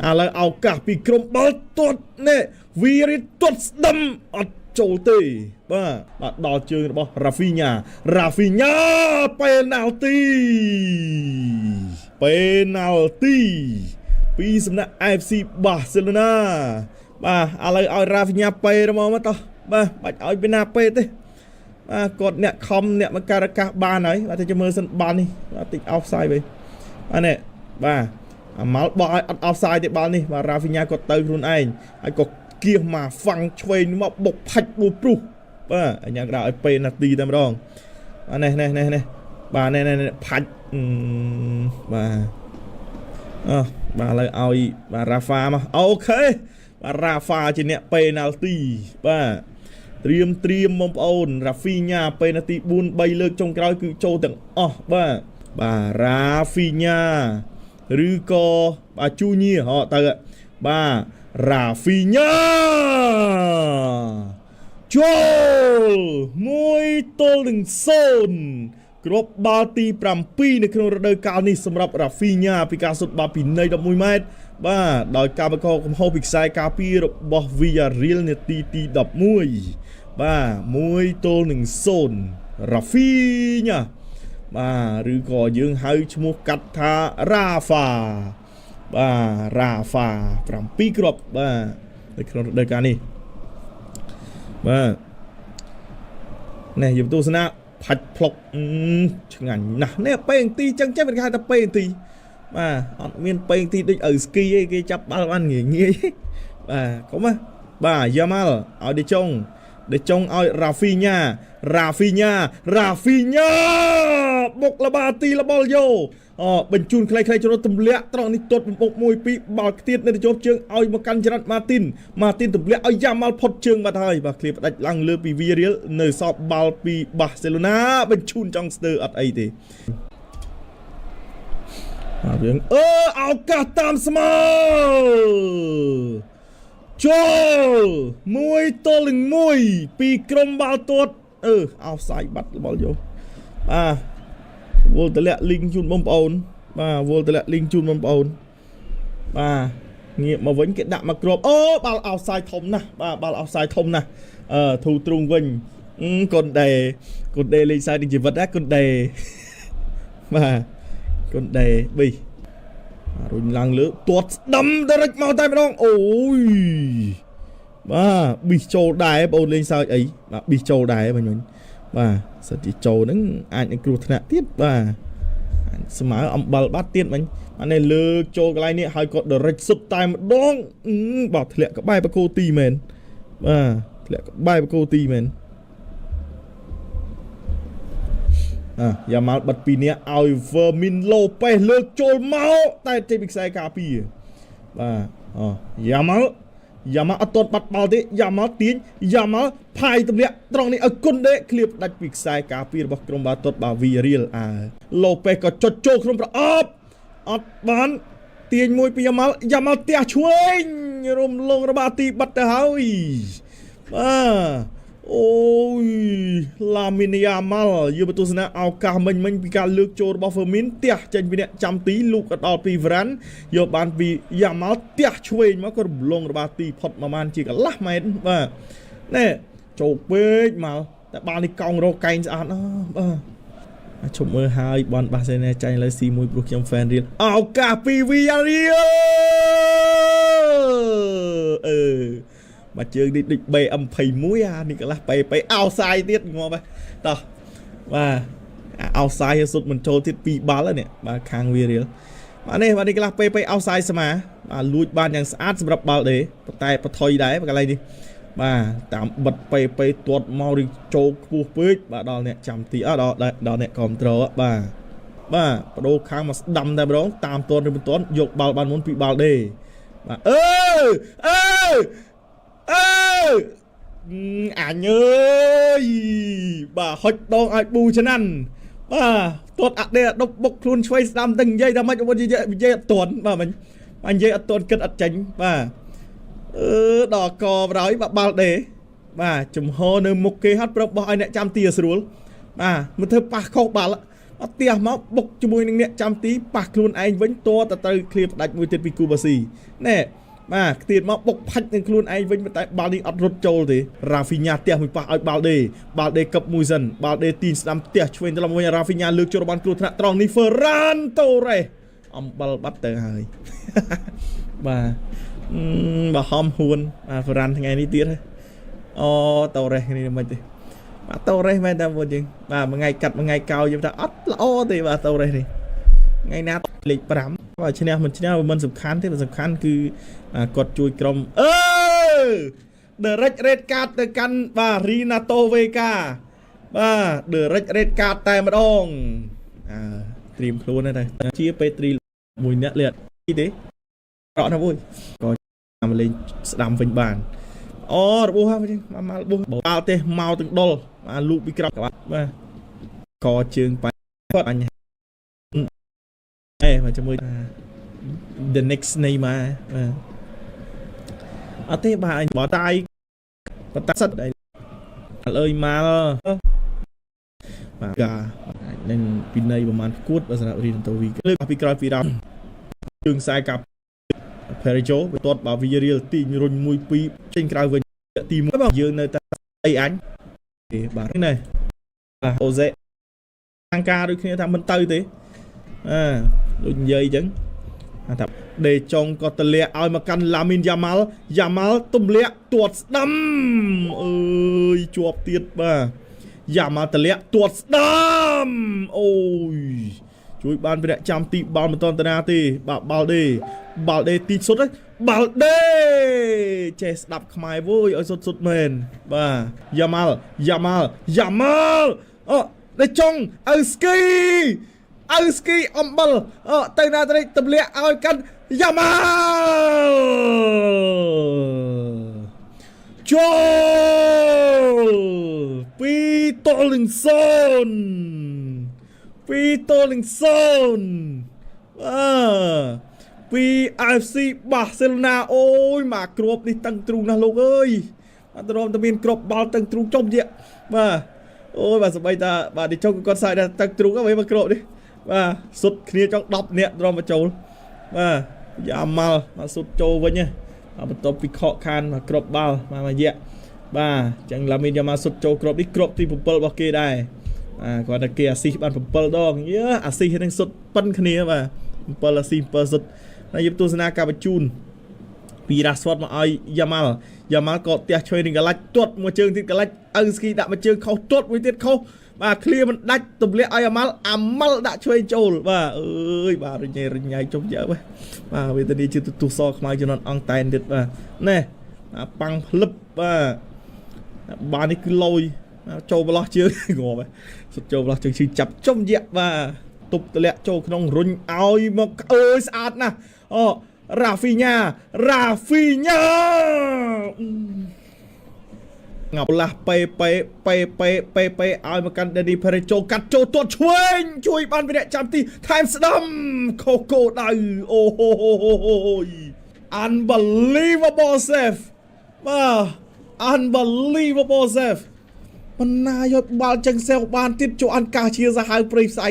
ឥឡូវឱកាសពីក្រុមបាល់ទាត់នេះវីរីទាត់ស្ដាំអត់ចូលទេបាទបាទដល់ជើងរបស់រ៉ាហ្វីញ៉ារ៉ាហ្វីញ៉ាប៉េណាល់ទីប៉េណាល់ទីពីសំណាក់ FC បាសេឡូណាបាទឥឡូវឲ្យរ៉ាហ្វីញ៉ាប៉េមកតោះបាទបាច់ឲ្យពីណាប៉េទេបាទគាត់អ្នកខំអ្នកមកការកាសបានហើយបាទតែចាំមើលសិនបាននេះបាទតិចអោฟសាយវិញបាទនេះបាទអាម៉ាល់បោះឲ្យអត់អោฟសាយទេបាល់នេះបាទរ៉ាហ្វីញ៉ាគាត់ទៅខ្លួនឯងហើយក៏គៀសមកហ្វាំងឆ្វេងមកបុកផាច់បួព្រុសបាទអញ្ញាក្តៅឲ្យពេណាទីតែម្ដងបាទនេះនេះនេះនេះបាទនេះនេះផាច់បាទអោះបាទឥឡូវឲ្យបាទរ៉ាហ្វាមក OK បាទរ៉ាហ្វាជាអ្នកពេណាល់ទីបាទត្រៀមត្រៀមបងប្អូនរ៉ាហ្វីញ៉ាពេណាទី4 3លើកចុងក្រោយគឺចូលទាំងអស់បាទបាទរ៉ាហ្វីញ៉ាឬក៏បាទជូញៀហ៎ទៅបាទរ៉ាហ្វីញ៉ាចូល1-0គ្រាប់បាល់ទី7នៅក្នុងរដូវកាលនេះសម្រាប់រ៉ាហ្វីញ៉ាពីការសុទ្ធបាល់ពីនៃ11ម៉ែត្របាទដោយការបង្កកំហុសពីខ្សែការពាររបស់ Villarreal នាទីទី11បាទ1-0រ៉ាហ្វីញ៉ាបាទឬក៏យើងហៅឈ្មោះកាត់ថារ៉ាហ្វាបាទរ៉ាហ្វា7គ្រាប់បាទនៅក្នុងរដូវកាលនេះបាទនេះយើងទស្សនាផាច់ផ្លុកឆ្ងាញ់ណាស់នេះពេងទីចឹងចេះវាគេហៅថាពេងទីបាទអត់មានពេងទីដូចឪស្គីឯងគេចាប់បាល់បានងាយងាយបាទកុំណាបាទយ៉ាម៉ាល់ឲ្យដេចុងដេចុងឲ្យរ៉ាហ្វីញ៉ារ៉ាហ្វីញ៉ារ៉ាហ្វីញ៉ាបុកលបាទីលបលយោអបញ្ជូនខ្លីៗចូលទម្លាក់ត្រង់នេះទាត់បំពុក1 2បាល់ខ្ទៀតនៅទៅជាប់ជើងឲ្យមកកាន់ចរិតម៉ាទីនម៉ាទីនទម្លាក់ឲ្យយ៉ាម៉ាល់ផុតជើងបាត់ហើយបាទឃ្លៀផ្ដាច់ឡើងលើពីវីរៀលនៅសល់បាល់ពីបាសេឡូណាបញ្ជូនចង់ស្ទើអត់អីទេបាទយើងអឺឱកាសតាមស្មើចូល1-1ពីក្រុមបាល់ទាត់អឺអោសាយបាត់បល់យោបាទវល់តម្លាក់លីងជូនបងប្អូនបាទវល់តម្លាក់លីងជូនបងប្អូនបាទងាកមកវិញគេដាក់មកគ្រាប់អូបាល់អោសាយធំណាស់បាទបាល់អោសាយធំណាស់អឺធូទ្រូងវិញកុនដេកុនដេលេងសើចនឹងជីវិតណាកុនដេបាទកុនដេប៊ីរុញឡើងលើទាត់ស្ដាំដរិចមកតែម្ដងអូយបាទប៊ីសចូលដែរបងអូនលេងសើចអីបាទប៊ីសចូលដែរបងញបាទសិតជាចូលហ្នឹងអាចនឹងគ្រោះថ្នាក់ទៀតបាទស្មើអំបិលបាត់ទៀតមិញអានេះលើកចូលកន្លែងនេះហើយគាត់ដរិចសុទ្ធតែម្ដងបាទធ្លាក់ក្បែរបកគោទីមែនបាទធ្លាក់ក្បែរបកគោទីមែនអាយ៉ាម៉ាល់បិទពីនេះឲ្យ Fermin Lopez លើកចូលមកតែចេញពីខ្សែការពារបាទអយ៉ាម៉ាល់យ៉ាម៉ាល់អត់ទាន់បាត់បាល់ទេយ៉ាម៉ាល់ទាញយ៉ាម៉ាល់ផាយទម្លាក់ត្រង់នេះឲ្យគុនដេឃ្លៀបដាច់ពីខ្សែការពាររបស់ក្រុមបាល់ទាត់បាវីរៀលអើឡូពេសក៏ចុចចូលក្នុងប្រអប់អត់បានទាញមួយពីយ៉ាម៉ាល់យ៉ាម៉ាល់ទះឆ្វេងរំលងរបស់ទីបាត់ទៅហើយបាទអូយឡាមីនយ៉ាម៉ាល់យកទស្សនៈឱកាសមិញមិញពីការលើកចូលរបស់ហ្វឺមីនទះចេញពីអ្នកចាំទីលូកដល់ពីវ៉ាន់យកបានពីយ៉ាម៉ាល់ទះឆ្វេងមកក៏រំលងរបស់ទីផុតប្រហែលជាកន្លះម៉ែត្របាទនេះចូលពេកមកតែបាល់នេះកោងរកកែងស្អាតណាស់បាទជុំមើលហើយបនបាសេណែចាញ់លើ C1 ព្រោះខ្ញុំ fan រៀលឱកាសពីវីយ៉ារៀលអឺមកជើងនេះដូច BM21 អានេះកន្លះ PP អោសាយទៀតងាប់ហើយតោះបាទអោសាយសុទ្ធមិនចូលទៀត2បាល់ហើយនេះបាទខាងវីរៀលបាទនេះបាទនេះកន្លះ PP អោសាយស្មាបាទលួចបានយ៉ាងស្អាតសម្រាប់បាល់ដេប៉ុន្តែបថុយដែរកន្លែងនេះបាទតាមបិទ PP ទាត់មកឬចូលខ្ពស់ពេកបាទដល់អ្នកចាំទីអត់ដល់ដល់អ្នកគ្រប់ត្រូលបាទបាទបដូរខាងមកស្ដាំតែម្ដងតាមទាន់ឬមិនទាន់យកបាល់បានមុនពីបាល់ដេបាទអឺអឺអឺអញអើយបាទហុចដងឲ្យប៊ូឆ្នាំបាទទាត់អដេដប់បុកខ្លួនឆ្វេងស្ដាំទៅនិយាយថាម៉េចបងនិយាយនិយាយអត់ទាន់បាទមិញបាទនិយាយអត់ទាន់គិតអត់ចេញបាទអឺដល់កបរយបាទបាល់ដេបាទចំហនៅមុខគេហត់ប្រាប់បោះឲ្យអ្នកចាំទីស្រួលបាទមិនធ្វើប៉ះខុសបាល់ អត់ទះមកបុកជាមួយនឹងអ្នកចាំទីប៉ះខ្លួនឯងវិញតតែត្រូវឃ្លាផ្ដាច់មួយទៀតពីគូបាស៊ីណែបាទខ្ទៀតមកបុកផាច់នឹងខ្លួនឯងវិញប៉ុន្តែបាល់នេះអត់រត់ចូលទេរ៉ាហ្វីញ៉ាទះមួយប៉ះឲ្យបាល់ដេបាល់ដេកឹបមួយសិនបាល់ដេទីនស្ដាំទះឆ្វេងត្រឡប់មកវិញរ៉ាហ្វីញ៉ាលើកចូលបានគ្រោះថ្នាក់ត្រង់នេះហ្វឺរ៉ានតូរ៉េសអំបិលបាត់ទៅហើយ បាទបើហំហួនបាទហ្វឺរ៉ាន់ថ្ងៃនេះទៀតហ៎អូតូរ៉េសនេះមិនទេបាទតូរ៉េសមែនតើពួកយើងបាទមួយថ្ងៃកាត់មួយថ្ងៃកោយើងថាអត់ល្អទេបាទតូរ៉េសនេះថ្ងៃណាលេខ5បាទឈ្នះមិនឈ្នះវាមិនសំខាន់ទេមិនសំខាន់គឺបាទគាត់ជួយក្រុមអឺ Direct Red Card ទៅកាន់បាទ Renato Vega បាទ Direct Red Card តែម្ដងអើត្រៀមខ្លួនដែរជាពេទ្រីមួយអ្នកលេទេប្រក់ណាមួយក៏មកលេងស្ដាំវិញបានអូរបួសហ្នឹងមកមករបួសបាល់ទេមកទាំងដុលបាទលូកពីក្រោមបាទកជើងបាគាត់អញអេមកជាមួយ the next Neymar បាទអត់ទេបាទអញបតាយបតាសិតអីអើយមកបាទកាអាចនឹងពីនៃប្រហែលគួតបើសម្រាប់រីនតូវីលើពីក្រោយពីរ៉ាជើងខ្សែកាប់ Perijo បន្ទាត់បាទ Villarreal ទីរុញ1 2ចេញក្រៅវិញទី1បាទយើងនៅតែអីអញទេបាទនេះបាទអូសេខាងការដូចគ្នាថាមិនទៅទេអើដូចនិយាយអញ្ចឹងថាដេចុងក៏ទលាក់ឲ្យមកកាន់ឡាមីនយ៉ាម៉ាល់យ៉ាម៉ាល់ទម្លាក់ទាត់ស្ដាំអើយជាប់ទៀតបាទយ៉ាម៉ាល់ទលាក់ទាត់ស្ដាំអូយជួយបានពីអ្នកចាំទីបាល់មិនតន្តនាទេបាទបាល់ដេបាល់ដេទីសុតបាល់ដេចេះស្ដាប់ខ្មែរវើយឲ្យសុតសុតមែនបាទយ៉ាម៉ាល់យ៉ាម៉ាល់យ៉ាម៉ាល់អូដេចុងឪស្គីឪស្គីអំបិលអូទៅណាទៅទម្លាក់ឲ្យកាន់យ៉ាម៉ាល់ចូល2-0 2-0បាទពី FC បាសេឡូណាអូយមកគ្រាប់នេះតឹងទ្រូងណាស់លោកអើយបាទទ្រាំតែមានគ្រាប់បាល់តឹងទ្រូងចុំយៈបាទអូយបាទសម្បីតាបាទនេះចុងគាត់សាយថាតឹងទ្រូងហ្នឹងមកគ្រាប់នេះបាទសុទ្ធគ្នាចង់10នាក់ទ្រាំមកចូលបាទយ៉ាម៉ាល់បាទសុទ្ធចូលវិញណាបាទបន្ទាប់ពីខកខានមកគ្រាប់បាល់បាទមួយយៈបាទអញ្ចឹងឡាមីនយ៉ាម៉ាល់សុទ្ធចូលគ្រាប់នេះគ្រាប់ទី7របស់គេដែរបាទគាត់តែគេអាស៊ីសបាន7ដងយើអាស៊ីសនឹងសុទ្ធប៉ិនគ្នាបាទ7អាស៊ីស7សុទ្ធហើយយើងទស្សនាការបញ្ជូនពីរ៉ាស្វតមកឲ្យយ៉ាម៉ាល់យ៉ាម៉ាល់ក៏ទះឆ្វេងនឹងកលាច់ទាត់មួយជើងទៀតកលាច់ឪស្គីដាក់មួយជើងខុសទាត់មួយទៀតខុសបាទឃ្លៀមិនដាច់ទម្លាក់ឲ្យអាម៉ាល់អាម៉ាល់ដាក់ឆ្វេងចូលបាទអើយបាទរញ៉េរញ៉ៃចុំយើបាទបាទវេទនាជាទូសខ្មៅជំនាន់អង្គតែនទៀតបាទណែប៉ាំងភ្លឹបបាទបាទនេះគឺលយចូលប្រឡោះជើងងាប់សុទ្ធចូលប្រឡោះជើងឈឺចាប់ចុំយៈបាទទប់ទម្លាក់ចូលក្នុងរុញឲ្យមកអើយស្អាតណាស់អូរ៉ាហ្វីញ៉ារ៉ាហ្វីញ៉ាងាប់ឡាស់ប៉េប៉េប៉េប៉េប៉េប៉េឲ្យមកកាន់ដេនីផេរ៉េចូលកាត់ចូលទាត់ឆ្វេងជួយបានវិរៈចាំទីថែមស្ដាំខូកូដៅអូហូហូហូ Unbelievable save បាទ Unbelievable save មិនណាយកបាល់ចឹងសេវបានទៀតជួអនកាជាសាហាវព្រៃផ្សៃ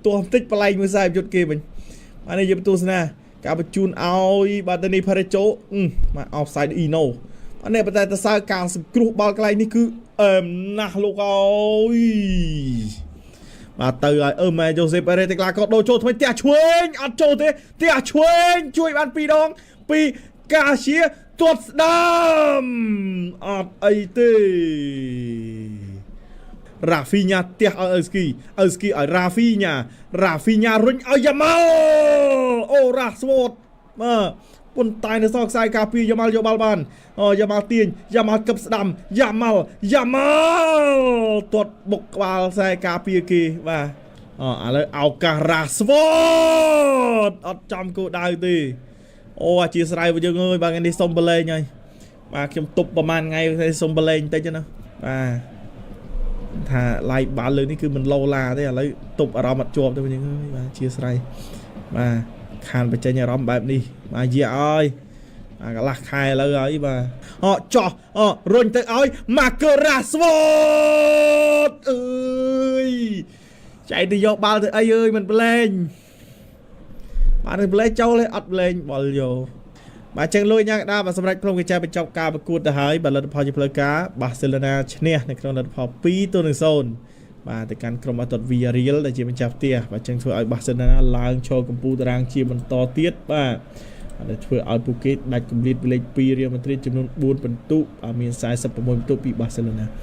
ទោះបន្តិចបលែងមួយខ្សែយុទ្ធគេវិញបាទនេះយើងទស្សនាការបញ្ជូនឲ្យបាទដេនីផេរ៉េចូលមកអอฟសាយអ៊ីណូបាទនេះប៉ុន្តែតសើការសង្គ្រោះបាល់កន្លែងនេះគឺអែមណាស់លោកអើយបាទទៅឲ្យអឺម៉ែយ៉ូសេបអេរ៉េតេក្លាក៏ដូរចូលថ្មីផ្ទះឆ្វេងអត់ចូលទេផ្ទះឆ្វេងជួយបានពីរដងពីកាជាទាត់ស្ដាំអត់អីទេរ៉ាហ្វីញ៉ាផ្ទះឲ្យអឺស្គីអឺស្គីឲ្យរ៉ាហ្វីញ៉ារ៉ាហ្វីញ៉ារុញឲ្យយ៉ាម៉ាល់អូរ៉ាស្វតបាទប៉ុន្តែនៅសល់ខ្សែការពារយ៉ាម៉ាល់យកបាល់បានអូយ៉ាម៉ាល់ទាញយ៉ាម៉ាល់កឹបស្ដាំយ៉ាម៉ាល់យ៉ាម៉ាល់ទាត់បុកក្បាលខ្សែការពារគេបាទអូឥឡូវឱកាសរ៉ាស្វតអត់ចំគោលដៅទេអូអធិស្ឋានរបស់យើងអើយបាទថ្ងៃនេះសុំបលែងហើយបាទខ្ញុំទប់ប្រហែលថ្ងៃសុំបលែងបន្តិចណាបាទថាឡាយបាល់លើនេះគឺមិនឡូឡាទេឥឡូវទប់អារម្មណ៍អត់ជាប់ទេវិញអើយបាទអធិស្ឋានបាទខានបញ្ចេញអារម្មណ៍បែបនេះបាទយាអើយបាទកន្លះខែឥឡូវហើយបាទអូចោះអូរុញទៅឲ្យម៉ាកើរ៉ាស្វតអើយ ចែកទៅយកបាល់ទៅអីអើយមិនប្លែងបាទនឹងប្លែងចូលទេអត់ប្លែងបលយកបាទចឹងលួយញ៉ាកដាបាទសម្រាប់ក្រុមកញ្ចែបញ្ចប់ការប្រកួតទៅហើយបាទលទ្ធផលជាផ្លូវការបាសេឡូណាឈ្នះនៅក្នុងលទ្ធផល2ទល់នឹង0បាទទៅកាន់ក្រុមអតុត Villarreal ដែលជាម្ចាស់ផ្ទះបាទចឹងធ្វើឲ្យបាសេឡូណាឡើងឈរកំពូលតារាងជាបន្តទៀតបាទដែលធ្វើឲ្យពួកគេដាច់គម្លាតពីលេខ2រៀលម៉ាឌ្រីតចំនួន4ពិន្ទុបាទមាន46ពិន្ទុពីបាសេឡូណា។